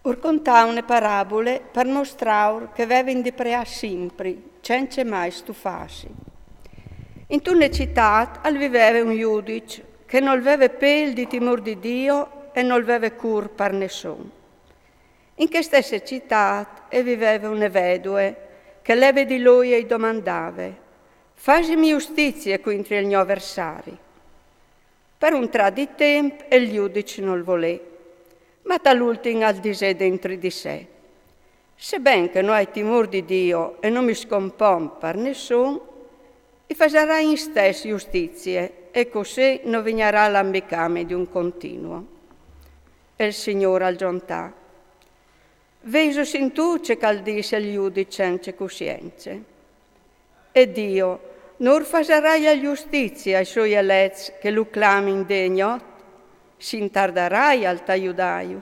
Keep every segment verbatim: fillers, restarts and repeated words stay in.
Ur contà une parabule par mostraur che vevin di preâ simpri, cence mai stufâsi. Intune citât al viveve un judiç che nol veve pêl di timôr di Dio e nol veve cûr par nessun. In chê stesse citât e viveve une vedue che leve di lui e i domandave: «Fasimi justizie cuintri il gno aversari.» Par un trât di temp il judiç nol volè, ma tal ultin al disè dentri di se: «Seben che no ai timôr di Dio e no mi scompon par nessun, i fasarai in stès justizie e cussì no vignarà a lambicâmi di un continuo.» E il Signôr al zontà: «Vêso sintût ce che al dîs il judiç cence cussience? E Dio no ur fasaraia justizie ai soi elets che lu clamin dì e gnot? Si intardarai a judâju?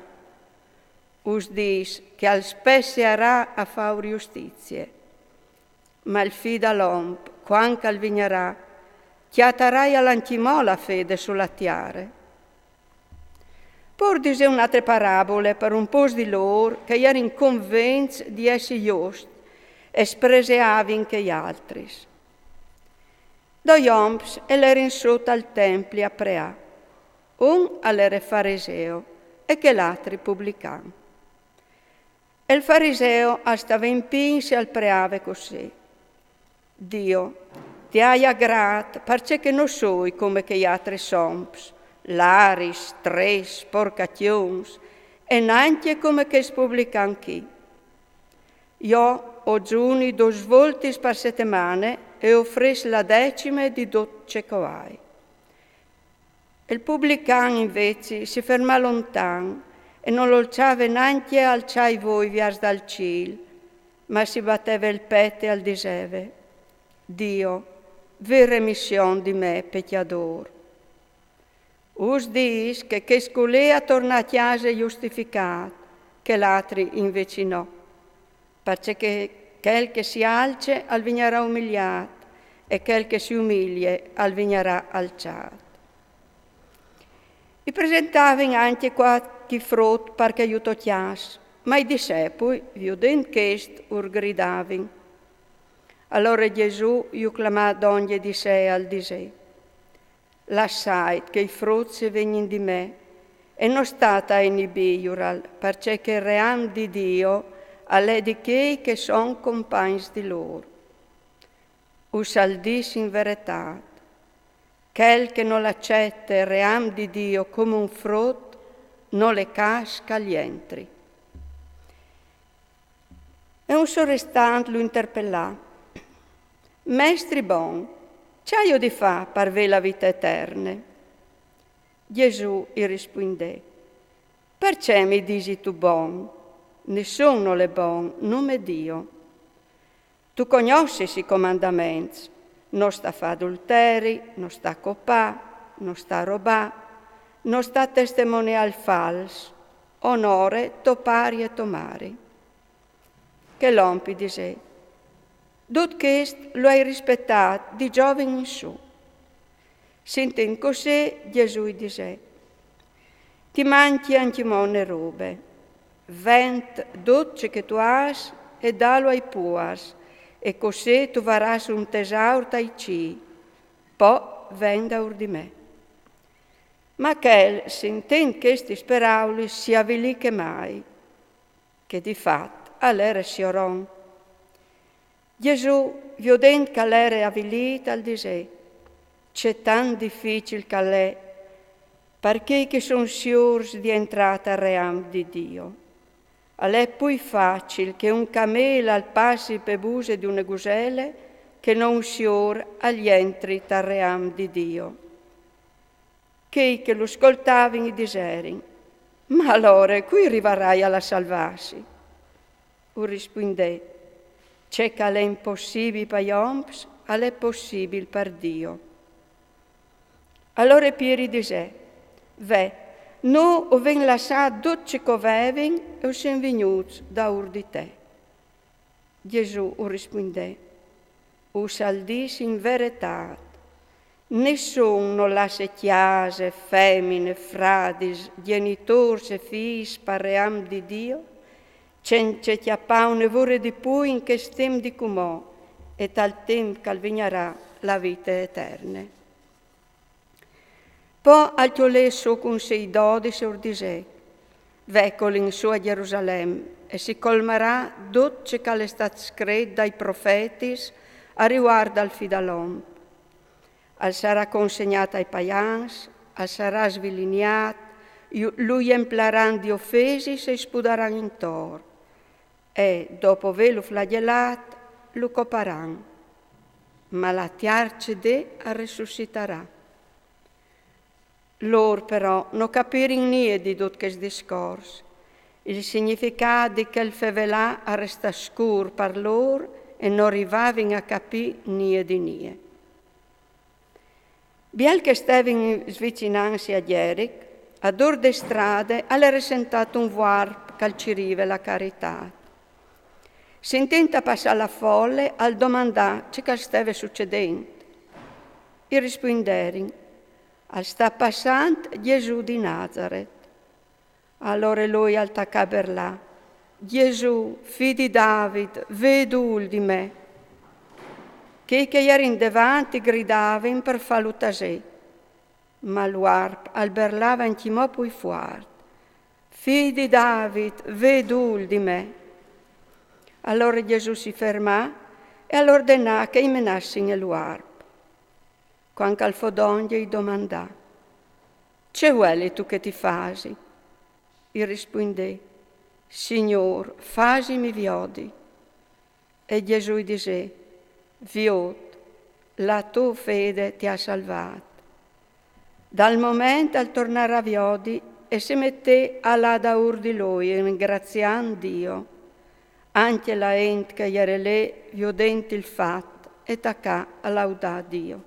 Us dîs che al spessearà a fâur justizie. Ma il Fi dal om, cuant che al vignarà, cjataraia ancjemò la fede su la tiere?» Pûr disè une altre parabule par un pôcs di lôr che a jerin convints di jessi juscj e a spreseavin chei altris. Doi oms a lerin sù tal templi a preâ. Un al jere fariseo e chel altri publican. E il fariseo al stave in pîts e al preave cussì: «Dio, ti ai agrât parcè che no soi come chei altris oms, laris, trêfs, sporcacjons, e nancje come chest publican chi. Jo o zuni dôs voltis par setemane e o ofrès la decime di dut ce che o ai.» Il publican invezit si fermà lontan e nol olçave nancje a alçâ i voi viers dal cîl, ma si bateve il pet e al diseve: «Dio, ve remission di me pecjadôr.» Us dîs che chest culì al tornà a cjase justificât, chel altri invezit no. Parcè che chel che si alce al vignarà umiliât, e chel che si umilie al vignarà alçât. I presentavin ancje cualchi frut par che ju tocjàs, ma i dissepui, viodint chest, ur gridavin. Alore Jesù ju clamà dongje di se e al disè: «Lassait che i fruts a vegnin di me, e no stait a inibîjural, parcè che il ream di Dio al è di chei che son compagns di lôr. Us al dîs in veretât, chel che nol acete il ream di Dio come un frut, nol è câs che al jentri.» E un sorristant lu interpelà: «Mestri bon, ce aio di fâ par vê la vite eterne?» Jesù i rispuindè: «Parcè mi disistu bon? Nissun nol è bon, nome Dio. Tu cognossis i comandaments: no sta fâ adulteri, no sta copâ, no sta robâ, no sta testemoniâ il fals, onore to pari e to mari.» Chel om i disè: «Dut chest lu ai rispetât di zovin in sù.» Sintint cussì, Jesù i disè: «Ti mancje ancjemò une robe. Vent dut ce che tu âs e dalu ai puars, e cussì tu varâs un tesaur tai cîi. Po ven daûr di me.» Ma chel, sintint chestis peraulis, si avilì chemai, che di fat al jere sioron. Jesù, viodint che al jere avilît, al disè: «Ce tant dificil che al è par chei che son siôrs di jentrâ tal ream di Dio. Al è plui facil che un camêl al passi pe buse di une gusele che no un siôr al jentri tal ream di Dio.» Chei che lu scoltavin i diserin: «Ma alore cui rivaraia a salvâsi?» Ur rispuindè: «Ce che al è impossibil pai oms, al è possibil par Dio.» Alore Pieri i disè: «Ve, nô o vin lassât dut ce che o vevin e o sin vignûts daûr di te.» Jesù ur rispuindè: «Us al dîs in veretât, nissun nol lasse cjase, femine, fradis, gjenitôrs e fîs pal ream di Dio, cence cjapâ une vore di plui in chest timp di cumò e tal timp che al vignarà la vite eterne. Po al cjolè sù cun i siei dodis e ur disè: Vecolin sù a Gjerusalem e si colmarà dut ce che al è stât scrit dai profetis a rivuart dal Fi dal om. Al sarà consegnât ai paians, al sarà sviliniât, lu jemplaran di ofesis e i spudaran intor. E, dopo vêlu flagjelât, lu coparan. Ma la tiarce dì al resussitarà. Lôr però no capirin nie di dut chest discors. Il significât di chel fevelâ al restà scûr par lôr e no rivavin a capî nie di nie. Biel che a stevin svicinantsi a Gjeric, ad ur de strade al è resentât un vuarp che al cirive la caritât. Sintint a passâ la fole, al domandà ce che al steve sucedint. I rispuinderin: Al sta passant Gjesù di Nazaret. Alore lui al tacà a berlâ: Gjesù, fi di David, ve dûl di me. Chei che a jerin devant i gridavin par fâlu tasê. Ma il vuarp al berlave ancjemò plui fuart: Fi di David, ve dûl di me. Alore Gjesù si fermà e al ordenà che i menassin il vuarp. Cuant che al fo dongje i domandà: Ce vuelistu che ti fasi? I rispuindè: Signôr, fasimi viodi. E Gjesù i disè: Viôt, la tô fede ti à salvât. Dal moment al tornà a viodi e si metè a lâ daûr di lui, ringraziant Diu. Ancje la int che e jere lì, viodint il fat, e tacà a laudâ Diu.